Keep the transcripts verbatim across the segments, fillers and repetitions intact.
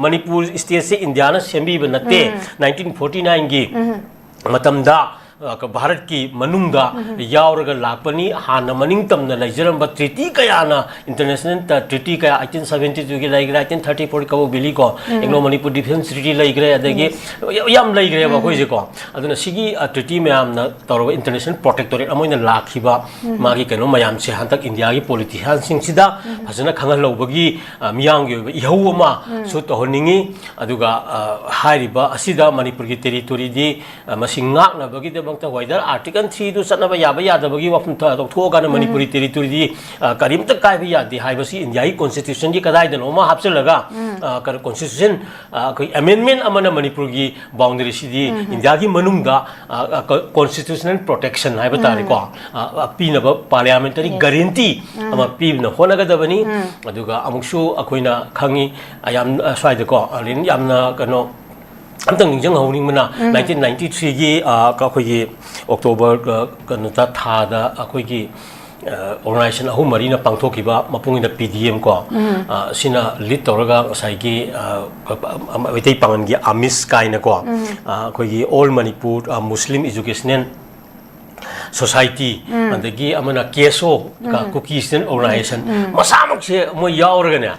ꯃꯅꯤꯄꯨꯔ ꯁ꯭ꯇꯦꯠꯁꯦ ꯏꯟꯗꯤꯌꯥꯅ ꯁꯦꯝꯕꯤꯕ ꯅꯠꯇꯦ꯫ Nineteen forty ꯅꯥꯏꯟꯒꯤ ꯃꯇꯝꯗ, ꯑ, ꯀ-, ꯚꯥꯔꯠꯀꯤ ꯃꯅꯨꯡꯗ ꯌꯥꯎꯔꯒ ꯂꯥꯛꯄꯅꯤ꯫ ꯍꯥꯟꯅ ꯃꯅꯤꯡ ꯇꯝꯅ ꯂꯩꯖꯔꯝꯕ ꯇ꯭ꯔꯤꯇꯤ ꯀꯌꯥꯅ, ꯏꯟꯇꯔꯅꯦꯁꯅꯦꯜ ꯇ-, ꯇ꯭ꯔꯤꯇꯤ ꯀꯌꯥ, ꯑꯩꯇꯤꯟ ꯁꯕꯦꯟꯇꯤ ꯇꯨꯒꯤ ꯂꯩꯈ꯭ꯔꯦ, ꯑꯩꯇꯤꯟ ꯊꯥꯔꯇꯤ ꯐꯣꯔꯒꯤ ꯀꯕꯣꯛ ꯚꯦꯂꯤ ꯀꯣ, ꯑꯦꯡꯒ꯭ꯂꯣ ꯃꯅꯤꯄꯨꯔ ꯗꯤꯐꯦꯟꯁ ꯇ꯭ꯔꯤꯇꯤ ꯂꯩꯈ꯭ꯔꯦ, ꯑꯗꯒꯤ ꯌꯥ-, ꯌꯥꯝ ꯂꯩꯈ꯭ꯔꯦꯕ ꯑꯩꯈꯣꯏꯁꯦꯀꯣ꯫ ꯑꯗꯨꯅ ꯁꯤꯒꯤ, ꯑ, ꯇ꯭ꯔꯤꯇꯤ ꯃꯌꯥꯝꯅ ꯇꯧꯔꯒ ꯏꯟꯇꯔꯅꯦꯁꯅꯦꯜ ꯄ꯭ꯔꯣꯇꯦꯛꯇꯣꯔꯦꯠ ꯑꯃ ꯑꯣꯏꯅ ꯂꯥꯛꯈꯤꯕ ꯃꯥꯒꯤ ꯀꯩꯅꯣ ꯃꯌꯥꯝꯁꯦ ꯍꯟꯗꯛ ꯏꯟꯗꯤꯌꯥꯒꯤ ꯄꯣꯂꯤꯇꯤꯁꯤꯌꯥꯟꯁꯤꯡꯁꯤꯗ ꯐꯖꯅ ꯈꯪꯍꯜꯍꯧꯕꯒꯤ, ꯑ, ꯃꯤꯌꯥꯝꯒꯤ ꯑꯣꯏꯕ ꯏꯍꯧ ꯑꯃꯁꯨ ꯇꯧꯍꯟꯅꯤꯡꯉꯤ꯫ ꯑꯗꯨꯒ, ꯑ, ꯍꯥꯏꯔꯤꯕ ꯑꯁꯤꯗ ꯃꯅꯤꯄꯨꯔꯒꯤ ꯇꯦꯔꯤꯇꯣꯔꯤꯗꯤ, ꯑ, ꯃꯁꯤ ꯉꯥꯛꯅꯕꯒꯤꯗꯃꯛꯇ whether Article three ꯗꯨ ꯆꯠꯅꯕ ꯌꯥꯕ ꯌꯥꯗꯕꯒꯤ ꯋꯥꯐꯝ ꯊ-, ꯇꯣꯛꯊꯣꯛꯑꯀꯥꯟꯗ ꯃꯅꯤꯄꯨꯔꯤ ꯇꯦꯔꯤꯇꯣꯔꯤꯗꯤ, ꯑ, ꯀꯔꯤꯝꯇ ꯀꯥꯏꯕ ꯌꯥꯗꯦ ꯍꯥꯏꯕꯁꯤ ꯏꯟꯗꯤꯌꯥꯒꯤ ꯀꯣꯟꯁꯇꯤꯇ꯭ꯌꯨꯁꯟꯒꯤ ꯀꯗꯥꯏꯗꯅꯣ ꯑꯃ ꯍꯥꯞꯆꯤꯜꯂꯒ, ꯑ, ꯀꯩꯅꯣ, ꯀꯣꯟꯁꯇꯤꯇ꯭ꯌꯨꯁꯟ, ꯑ, ꯑꯩꯈꯣꯏ ꯑꯦꯃꯦꯟꯃꯦꯟ ꯑꯃꯅ ꯃꯅꯤꯄꯨꯔꯒꯤ ꯕꯥꯎꯟꯗꯔꯤꯁꯤꯗꯤ ꯏꯟꯗꯤꯌꯥꯒꯤ ꯃꯅꯨꯡꯗ, ꯑ, ꯑ, ꯀ-, ꯀꯣꯟꯁꯇꯤꯇ꯭ꯌꯨꯁꯅꯦꯜ ꯄ꯭ꯔꯣꯇꯦꯛꯁꯟ ꯍꯥꯏꯕ ꯇꯥꯔꯦꯀꯣ, ꯑ, ꯑ, ꯄꯤꯅꯕ ꯄꯥꯔꯂꯤꯌꯥꯃꯦꯟꯇꯔꯤ ꯒꯥꯔꯦꯟꯇꯤ ꯑꯃ ꯄꯤꯕꯅ ꯍꯣꯠꯅꯒꯗꯕꯅꯤ꯫ ꯑꯗꯨꯒ ꯑꯃꯨꯛꯁꯨ ꯑꯩꯈꯣꯏꯅ ꯈꯪꯉꯤ, ꯑ, ꯌꯥꯝ, ꯑ, ꯁ꯭ꯋꯥꯏꯗꯀꯣ, ꯑ, ꯌꯥꯝꯅ ꯀꯩꯅꯣ, ꯑꯝꯇꯪ ꯅꯤꯡꯁꯤꯡꯍꯧꯅꯤꯡꯕꯅ, ꯅꯥꯏꯟꯇꯤꯟ ꯅꯥꯏꯟꯇꯤ ꯊ꯭ꯔꯤꯒꯤ, ꯑ, ꯑꯩꯈꯣꯏꯒꯤ ꯑꯣꯛꯇꯣꯕꯔ, ꯑ, ꯀꯩꯅꯣꯗ, ꯊꯥꯗ ꯑꯩꯈꯣꯏꯒꯤ, ꯑ, ꯑꯣꯔꯒꯅꯥꯏꯖꯦꯁꯟ ꯑꯍꯨꯝ ꯃꯔꯤꯅ ꯄꯥꯡꯊꯣꯛꯈꯤꯕ, ꯃꯄꯨꯡ ꯑꯣꯏꯅ ꯄꯤ ꯗꯤ ꯑꯦꯝ ꯀꯣ, ꯑ, ꯁꯤꯅ ꯂꯤꯗ ꯇꯧꯔꯒ ꯉꯁꯥꯏꯒꯤ, ꯑ, ꯃꯩꯇꯩ ꯄꯥꯉꯜꯒꯤ ꯑꯃꯤꯁ ꯀꯥꯏꯅꯀꯣ, ꯑ, ꯑꯩꯈꯣꯏꯒꯤ ꯑꯣꯜ ꯃꯅꯤꯄꯨꯔ, ꯑ, ꯃꯨꯁꯂꯤꯝ ꯏꯖꯨꯀꯦꯁꯅꯦꯜ ꯁꯣꯁꯥꯏꯇꯤ, ꯑꯗꯒꯤ ꯑꯃꯅ ꯀꯦ ꯑꯦꯁ ꯑꯣ, ꯀꯨꯀꯤ ꯁ꯭ꯇꯨꯗꯦꯟꯠ ꯑꯣꯔꯒꯅꯥꯏꯖꯦꯁꯟ, ꯃꯁꯥꯃꯛꯁꯦ ꯃꯣꯏ ꯌꯥꯎꯔꯒꯅꯦ,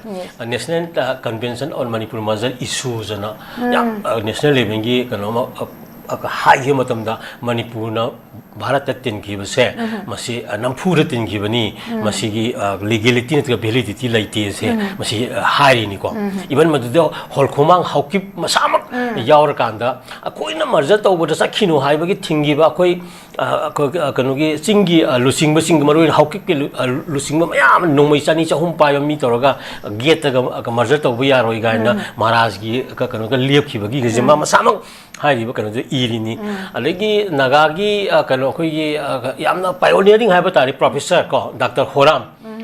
ꯅꯦꯁꯅꯦꯜ, ꯑ, ꯀꯟꯚꯦꯟꯁꯟ ꯑꯣꯟ ꯃꯅꯤꯄꯨꯔ ꯃꯔꯖꯔ ꯏꯁꯨꯁ ꯑꯅ ꯌꯥꯝ, ꯑ, ꯅꯦꯁꯅꯦꯜ ꯂꯦꯚꯦꯜꯒꯤ ꯀꯩꯅꯣ ꯑꯃ, ꯑ, ꯑ, ꯍꯥꯏꯈꯤꯕ ꯃꯇꯝꯗ ꯃꯅꯤꯄꯨꯔꯅ ꯚꯥꯔꯠꯇ ꯇꯤꯟꯈꯤꯕꯁꯦ, ꯃꯁꯤ, ꯑ, ꯅꯝꯐꯨꯗ ꯇꯤꯟꯈꯤꯕꯅꯤ, ꯃꯁꯤꯒꯤ, ꯑ, ꯂꯤꯒꯦꯂꯤꯇꯤ ꯅꯠꯇ꯭ꯔꯒ ꯚꯦꯂꯤꯗꯤꯇꯤ ꯂꯩꯇꯦꯁꯦ, ꯃꯁꯤ, ꯑ, ꯍꯥꯏꯔꯤꯅꯤꯀꯣ꯫ ꯏꯚꯟ ꯃꯗꯨꯗ ꯍꯣꯜꯈꯣꯃꯥꯡ ꯍꯥꯎꯀꯤꯞ ꯃꯁꯥꯃꯛ ꯌꯥꯎꯔꯀꯥꯟꯗ ꯑꯩꯈꯣꯏꯅ ꯃꯔꯖꯔ ꯇꯧꯕꯗ ꯆꯠꯈꯤꯅꯨ ꯍꯥꯏꯕꯒꯤ ꯊꯤꯡꯈꯤꯕ ꯑꯩꯈꯣꯏ, ꯑ, ꯑꯩꯈꯣꯏ, ꯑ, ꯀꯩꯅꯣꯒꯤ ꯆꯤꯡꯒꯤ, ꯑ, ꯂꯨꯆꯤꯡꯕꯁꯤꯡ, ꯃꯔꯨ ꯑꯣꯏꯅ ꯍꯥꯎꯀꯤꯞꯀꯤ ꯂꯨ-, ꯑ, ꯂꯨꯆꯤꯡꯕ ꯃꯌꯥꯝ ꯑꯃ ꯅꯣꯡꯃꯩ ꯆꯅꯤ ꯆꯍꯨꯝ ꯄꯥꯏꯕ ꯃꯤ ꯇꯧꯔꯒ ꯒꯦꯠꯇꯒ, ꯑ, ꯃꯔꯖꯔ ꯇꯧꯕ ꯌꯥꯔꯣꯏ ꯀꯥꯏꯅ ꯃꯍꯥꯔꯥꯖꯒꯤ ꯀ-, ꯀꯩꯅꯣꯗ ꯂꯦꯞꯈꯤꯕꯒꯤꯒꯁꯦ ꯃꯥ ꯃꯁꯥꯃꯛ ꯍꯥꯏꯔꯤꯕ ꯀꯩꯅꯣꯗꯣ ꯏꯔꯤꯅꯤ꯫ ꯑꯗꯒꯤ ꯅꯥꯒꯥꯒꯤ, ꯑ, ꯀꯩꯅꯣ ꯑꯩꯈꯣꯏꯒꯤ, ꯑ, ꯌꯥꯝꯅ ꯄꯥꯏꯑꯣꯅꯤꯌꯔꯤꯡ ꯍꯥꯏꯕ ꯇꯥꯔꯦ, ꯄ꯭ꯔꯣꯐꯦꯁꯔ ꯀꯣ, ꯗꯥꯛꯇꯔ ꯍꯣꯔꯥꯝ,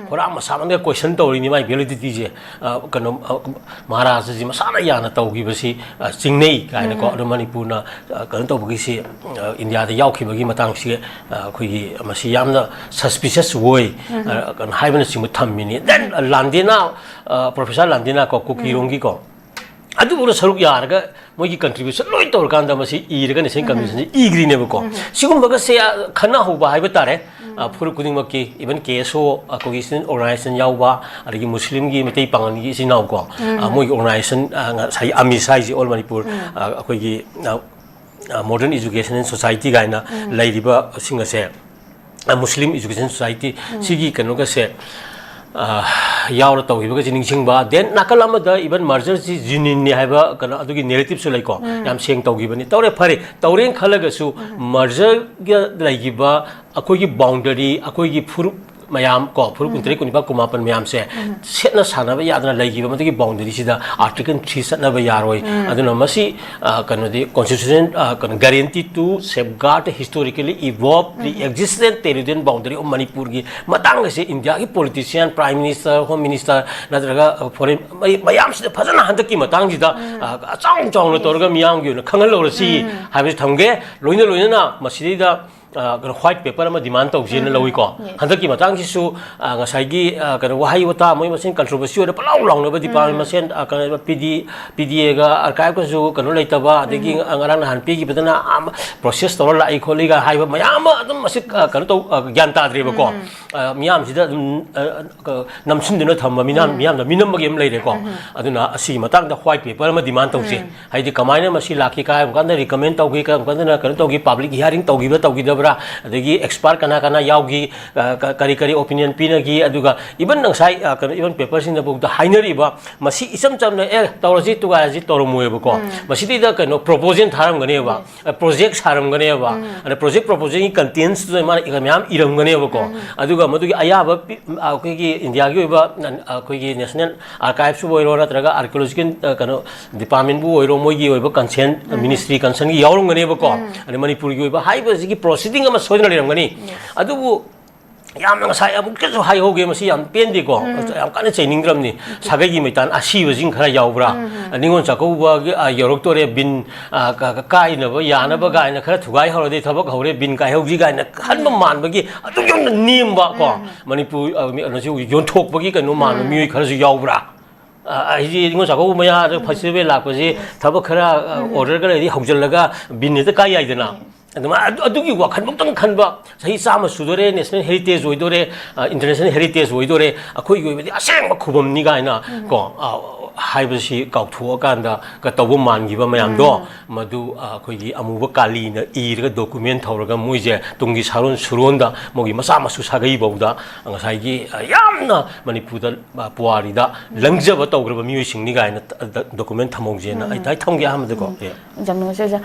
ꯍꯣꯔꯥꯝ ꯃꯁꯥꯃꯛꯅ ꯀꯣꯏꯁꯟ ꯇꯧꯔꯤꯅꯤ ꯃꯥꯏ ꯚꯦꯂꯤꯗꯤꯇꯤꯁꯦ꯫ ꯑ, ꯀꯩꯅꯣ, ꯑ, ꯃꯍꯥꯔꯥꯖꯁꯤ ꯃꯁꯥꯅ ꯌꯥꯅ ꯇꯧꯈꯤꯕꯁꯤ, ꯑ, ꯆꯤꯡꯅꯩ ꯀꯥꯏꯅꯀꯣ꯫ ꯑꯗꯣ ꯃꯅꯤꯄꯨꯔꯅ, ꯑ, ꯀꯩꯅꯣ ꯇꯧꯕꯒꯤꯁꯤ, ꯑ, ꯏꯟꯗꯤꯌꯥꯗ ꯌꯥꯎꯈꯤꯕꯒꯤ ꯃꯇꯥꯡꯁꯤ, ꯑ, ꯑꯩꯈꯣꯏꯒꯤ ꯃꯁꯤ ꯌꯥꯝꯅ ꯁꯁꯄꯤꯁꯁ ꯑꯣꯏ, ꯑ, ꯀꯩꯅꯣ ꯍꯥꯏꯕꯅꯆꯤꯡꯕ ꯊꯝꯃꯤꯅꯤ꯫ ꯗꯦꯟ, ꯑ, ꯂꯥꯟꯗꯦꯅꯥ, ꯑ, ꯄ꯭ꯔꯣꯐꯦꯁꯔ ꯂꯥꯟꯗꯦꯅꯥ ꯀꯣ, ꯀꯨꯀꯤꯔꯣꯝꯒꯤꯀꯣ, ꯑꯗꯨꯕꯨꯅ ꯁꯔꯨꯛ ꯌꯥꯔꯒ ꯃꯣꯏꯒꯤ contribution ꯂꯣꯏ ꯇꯧꯔꯀꯥꯟꯗ ꯃꯁꯤ ꯏꯔꯒ Nation Convention ꯁꯤ ꯏꯈ꯭ꯔꯤꯅꯦꯕꯀꯣ꯫ ꯁꯤꯒꯨꯝꯕꯒꯁꯦ, ꯑ, ꯈꯟꯅꯍꯧꯕ ꯍꯥꯏꯕ ꯇꯥꯔꯦ꯫ ꯑ, ꯐꯨꯔꯨꯞ ꯈꯨꯗꯤꯡꯃꯛꯀꯤ, even K S O, ꯑꯩꯈꯣꯏꯒꯤ student organization ꯌꯥꯎꯕ, ꯑꯗꯒꯤ ꯃꯨꯁꯂꯤꯝꯒꯤ, ꯃꯩꯇꯩ ꯄꯥꯉꯜꯒꯤ ꯏꯆꯤꯟ ꯏꯅꯥꯎꯀꯣ, ꯑ, ꯃꯣꯏꯒꯤ organization, ꯑ, ꯉꯁꯥꯏ AMISA ꯍꯥꯏꯁꯦ, All Manipur, ꯑ, ꯑꯩꯈꯣꯏꯒꯤ, ꯑ, ꯑ, Modern Education and Society ꯀꯥꯏꯅ ꯂꯩꯔꯤꯕꯁꯤꯡ ꯑꯁꯦ, ꯑ, Muslim Education Society, ꯁꯤꯒꯤ ꯀꯩꯅꯣꯒꯁꯦ, ꯑ, ꯌꯥꯎꯔ ꯇꯧꯈꯤꯕꯒꯁꯦ ꯅꯤꯡꯁꯤꯡꯕ꯫ Then ꯅꯥꯀꯜ ꯑꯃꯗ even merger ꯁꯤ genuine ꯅꯤ ꯍꯥꯏꯕ ꯀꯩꯅꯣ, ꯑꯗꯨꯒꯤ narrative ꯁꯨ ꯂꯩꯀꯣ꯫ ꯌꯥꯝ ꯁꯦꯡ ꯇꯧꯈꯤꯕꯅꯤ꯫ ꯇꯧꯔꯦ, ꯐꯔꯦ, ꯇꯧꯔꯦꯅ ꯈꯜꯂꯒꯁꯨ merger ꯒ ꯂꯩꯈꯤꯕ ꯑꯩꯈꯣꯏꯒꯤ boundary, ꯑꯩꯈꯣꯏꯒꯤ ꯐꯨꯔꯨꯞ ꯃꯌꯥꯝ ꯀꯣ, ꯐꯨꯔꯨꯞ ꯀꯨꯟꯇꯔꯦꯠ, ꯀꯨꯟꯅꯤꯄꯥꯜ, ꯀꯨꯟꯃꯥꯄꯟ ꯃꯌꯥꯝꯁꯦ ꯁꯦꯠꯅ ꯁꯥꯟꯅꯕ ꯌꯥꯗꯅ ꯂꯩꯈꯤꯕ ꯃꯗꯨꯒꯤ boundary ꯁꯤꯗ Article three ꯆꯠꯅꯕ ꯌꯥꯔꯣꯏ꯫ ꯑꯗꯨꯅ ꯃꯁꯤ, ꯑ, ꯀꯩꯅꯣꯗꯤ, constitution, ꯑ, ꯀꯩꯅꯣ, guarantee to safeguard historically evolved pre-existent territorial boundary of Manipur ꯒꯤ ꯃꯇꯥꯡ ꯑꯁꯦ ꯏꯟꯗꯤꯌꯥꯒꯤ politician, Prime Minister, Home Minister ꯅꯠꯇ꯭ꯔꯒ, ꯑ, foreign ꯃꯩ-, ꯃꯌꯥꯝꯁꯤꯗ ꯐꯖꯅ ꯍꯟꯗꯛꯀꯤ ꯃꯇꯥꯡꯁꯤꯗ, ꯑ, ꯑꯆꯥꯎ ꯆꯥꯎꯅ ꯇꯧꯔꯒ ꯃꯤꯌꯥꯝꯒꯤ ꯑꯣꯏꯅ ꯈꯪꯍꯜꯍꯧꯔꯁꯤ ꯍꯥꯏꯕꯁꯤ ꯊꯝꯒꯦ꯫ ꯂꯣꯏꯅ ꯂꯣꯏꯅꯅ ꯃꯁꯤꯗꯩꯗ, ꯑ, ꯀꯩꯅꯣ, white paper ꯑꯃ demand ꯇꯧꯁꯦꯅ ꯂꯧꯏꯀꯣ꯫ Yes. ꯍꯟꯗꯛꯀꯤ ꯃꯇꯥꯡꯁꯤꯁꯨ, ꯑ, ꯉꯁꯥꯏꯒꯤ, ꯑ, ꯀꯩꯅꯣ, ꯋꯥꯍꯩ ꯋꯥꯇꯥ ꯃꯣꯏ ꯃꯁꯦꯟ controversy ꯑꯣꯏꯅ ꯄꯨꯂꯥꯎ ꯂꯥꯎꯅꯕ department ꯃꯁꯦꯟ, ꯑ, ꯀꯩꯅꯣ, P D, P D A ꯒ archive ꯒꯁꯨ ꯀꯩꯅꯣ ꯂꯩꯇꯕ, ꯑꯗꯒꯤ ꯉ-, ꯉꯔꯥꯡ ꯅꯍꯥꯟ ꯄꯤꯈꯤꯕꯗꯅ, ꯑ, process ꯇꯧꯔ ꯂꯥꯛꯏ ꯈꯣꯠꯂꯤꯒ ꯍꯥꯏꯕ ꯃꯌꯥꯝ ꯑꯃ ꯑꯗꯨꯝ ꯃꯁꯤ, ꯑ, ꯀꯩꯅꯣ ꯇꯧ-, ꯑ, ꯒ꯭ꯌꯥꯟ ꯇꯥꯗ꯭ꯔꯦꯕꯀꯣ꯫ ꯑ, ꯃꯤꯌꯥꯝꯁꯤꯗ ꯑꯗꯨꯝ, ꯑ, ꯀ-, ꯅꯝꯁꯤꯟꯗꯨꯅ ꯊꯝꯕ, ꯃꯤꯌꯥꯝ-, ꯃꯤꯌꯥꯝꯅ ꯃꯤꯅꯝꯕꯒꯤ ꯑꯃ ꯂꯩꯔꯦꯀꯣ꯫ ꯑꯗꯨꯅ ꯑꯁꯤꯒꯤ ꯃꯇꯥꯡꯗ white paper ꯑꯃ demand ꯇꯧꯁꯤ꯫ ꯍꯥꯏꯗꯤ ꯀꯃꯥꯏꯅ ꯃꯁꯤ ꯂꯥꯛꯈꯤ, ꯀꯔꯝ ꯀꯥꯟꯗ recommend ꯇꯧꯈꯤ, ꯀꯔꯝ ꯀꯥꯟꯗꯅ ꯀꯩꯅꯣ ꯇꯧꯈꯤ, public hearing ꯇꯧꯈꯤꯕ꯭ꯔꯥ ꯇꯧꯈꯤꯗꯕ꯭ꯔꯥ, ꯑꯗꯒꯤ expert ꯀꯅꯥ ꯀꯅꯥ ꯌꯥꯎꯈꯤ, ꯑ, ꯀ-, ꯀꯔꯤ ꯀꯔꯤ opinion ꯄꯤꯅꯈꯤ, ꯑꯗꯨꯒ even ꯉꯁꯥꯏ, ꯑ, ꯀꯩꯅꯣ, even paper ꯁꯤꯡꯗꯐꯥꯎꯗ ꯍꯥꯏꯅꯔꯤꯕ, ꯃꯁꯤ ꯏꯆꯝ ꯆꯝꯅ, "ꯑꯦ, ꯇꯧꯔꯁꯤ, ꯇꯨꯒꯥꯏꯔꯁꯤ" ꯇꯧꯔꯝꯃꯣꯏꯕꯀꯣ꯫ ꯃꯁꯤꯗꯩꯗ ꯀꯩꯅꯣ, proposal ꯊꯥꯔꯝꯒꯅꯦꯕ꯫ ꯑ, project ꯁꯥꯔꯝꯒꯅꯦꯕ꯫ ꯑꯗ project proposal ꯒꯤ contents ꯇꯨꯗ ꯃꯥꯅ ꯏ-, ꯃꯌꯥꯝ ꯏꯔꯝꯒꯅꯦꯕꯀꯣ꯫ ꯑꯗꯨꯒ ꯃꯗꯨꯒꯤ ꯑꯌꯥꯕ ꯄꯤ-, ꯑ, ꯑꯩꯈꯣꯏꯒꯤ ꯏꯟꯗꯤꯌꯥꯒꯤ ꯑꯣꯏꯕ, ꯑ, ꯑꯩꯈꯣꯏꯒꯤ National Archives ꯄꯨ ꯑꯣꯏꯔꯣ, ꯅꯠꯇ꯭ꯔꯒ Archaeological, ꯑ, ꯀꯩꯅꯣ, department ꯄꯨ ꯑꯣꯏꯔꯣ, ꯃꯣꯏꯒꯤ ꯑꯣꯏꯕ concern, ministry concern ꯒꯤ ꯌꯥꯎꯔꯝꯒꯅꯦꯕꯀꯣ꯫ ꯑꯗꯩ ꯃꯅꯤꯄꯨꯔꯒꯤ ꯑꯣꯏꯕ ꯍꯥꯏꯕꯁꯤꯒꯤ proceeding ꯑꯃ ꯁꯣꯏꯗꯅ ꯂꯩꯔꯝꯒꯅꯤ꯫ ꯑꯗꯨꯕꯨ ꯌꯥꯝꯅ ꯉꯁꯥꯏ ꯑꯃꯨꯛꯀꯁꯨ ꯍꯥꯏꯍꯧꯒꯦ, ꯃꯁꯤ ꯌꯥꯝ ꯄꯦꯟꯗꯦꯀꯣ꯫ ꯌꯥꯝ ꯀꯟꯅ ꯆꯩꯅꯤꯡꯗ꯭ꯔꯕꯅꯤ꯫ ꯁꯥꯒꯩꯒꯤ ꯃꯩꯇꯥꯟ ꯑꯁꯤꯕꯁꯤꯡ ꯈꯔ ꯌꯥꯎꯕ꯭ꯔꯥ? ꯅꯤꯉꯣꯜ ꯆꯥꯛꯀꯧꯕꯒꯤ, ꯑ, ꯌꯧꯔꯛꯇꯣꯔꯦ, ꯕꯤꯟ, ꯑ, ꯀ-, ꯀ-, ꯀꯥꯏꯅꯕ ꯌꯥꯅꯕ ꯀꯥꯏꯅ ꯈꯔ ꯊꯨꯒꯥꯏ ꯍꯧꯔꯗꯤ ꯊꯕꯛ ꯍꯧꯔꯦ, ꯕꯤꯟ ꯀꯥꯏꯍꯧꯁꯤ ꯀꯥꯏꯅ ꯈꯟꯕ ꯃꯥꯟꯕꯒꯤ ꯑꯗꯨꯛ ꯌꯥꯝꯅ ꯅꯦꯝꯕ ꯀꯣ, ꯃꯅꯤꯄꯨꯔ, ꯑ, ꯃꯤ-, ꯀꯩꯅꯣꯁꯤ ꯌꯣꯟꯊꯣꯛꯄꯒꯤ ꯀꯩꯅꯣ ꯃꯥꯟꯕ ꯃꯤꯑꯣꯏ ꯈꯔꯁꯨ ꯌꯥꯎꯕ꯭ꯔꯥ? ꯑ, ꯑꯩꯗꯤ ꯅꯤꯉꯣꯜ ꯆꯥꯛꯀꯧꯕ ꯃꯌꯥꯗ ꯐꯦꯁꯇꯤꯚꯦꯜ ꯂꯥꯛꯄꯁꯤ ꯊꯕꯛ ꯈꯔ, ꯑ, ꯑꯣꯔꯗꯔꯒ ꯂꯩꯔꯗꯤ ꯍꯧꯖꯤꯜꯂꯒ ꯕꯤꯟ ꯍꯦꯛꯇ ꯀꯥꯏ ꯌꯥꯏꯗꯅ꯫ ꯑꯗꯨꯃꯥꯏꯅ ꯑꯗꯨ-, ꯑꯗꯨꯒꯤ ꯋꯥꯈꯜ ꯃꯛꯇꯪ ꯈꯟꯕ, ꯆꯍꯤ ꯆꯥꯝꯃ ꯁꯨꯗꯣꯔꯦ, ꯅꯦꯁꯅꯦꯜ ꯍꯦꯔꯤꯇꯦꯖ ꯑꯣꯏꯗꯣꯔꯦ, ꯑ, ꯏꯟꯇꯔꯅꯦꯁꯅꯦꯜ ꯍꯦꯔꯤꯇꯦꯖ ꯑꯣꯏꯗꯣꯔꯦ, ꯑꯩꯈꯣꯏꯒꯤ ꯑꯣꯏꯕꯗꯤ ꯑꯁꯦꯡꯕ ꯈꯨꯕꯝꯅꯤ ꯀꯥꯏꯅ ꯀꯣ, ꯑ, ꯍꯥꯏꯕꯁꯤ ꯀꯥꯎꯊꯣꯛꯑꯀꯥꯟꯗ ꯀ-, ꯇꯧꯕ ꯃꯥꯟꯈꯤꯕ ꯃꯌꯥꯝꯗꯣ, ꯃꯗꯨ, ꯑ, ꯑꯩꯈꯣꯏꯒꯤ ꯑꯃꯨꯕ ꯀꯥꯂꯤꯅ ꯏꯔꯒ ꯗꯣꯀꯨꯃꯦꯟ ꯇꯧꯔꯒ ꯃꯣꯏꯁꯦ ꯇꯨꯡꯒꯤ ꯁꯥꯔꯣꯟ ꯁꯨꯔꯣꯟꯗ ꯃꯣꯏꯒꯤ ꯃꯆꯥ ꯃꯁꯨ ꯁꯥꯒꯩꯐꯥꯎꯗ ꯉꯁꯥꯏꯒꯤ, ꯑ, ꯌꯥꯝꯅ ꯃꯅꯤꯄꯨꯔꯗ, ꯑ, ꯄꯨꯋꯥꯔꯤꯗ ꯂꯪꯖꯕ ꯇꯧꯈ꯭ꯔꯕ ꯃꯤꯑꯣꯏꯁꯤꯡꯅꯤ ꯀꯥꯏꯅ ꯗ-, ꯗꯣꯀꯨꯃꯦꯟ ꯊꯝꯍꯧꯁꯦꯅ ꯑꯩ ꯊꯝꯒꯦ ꯑꯍꯥꯟꯕꯗꯀꯣ꯫ ꯌꯥꯝ ꯅꯨꯡꯉꯥꯏꯖꯩ ꯑꯣꯖꯥ꯫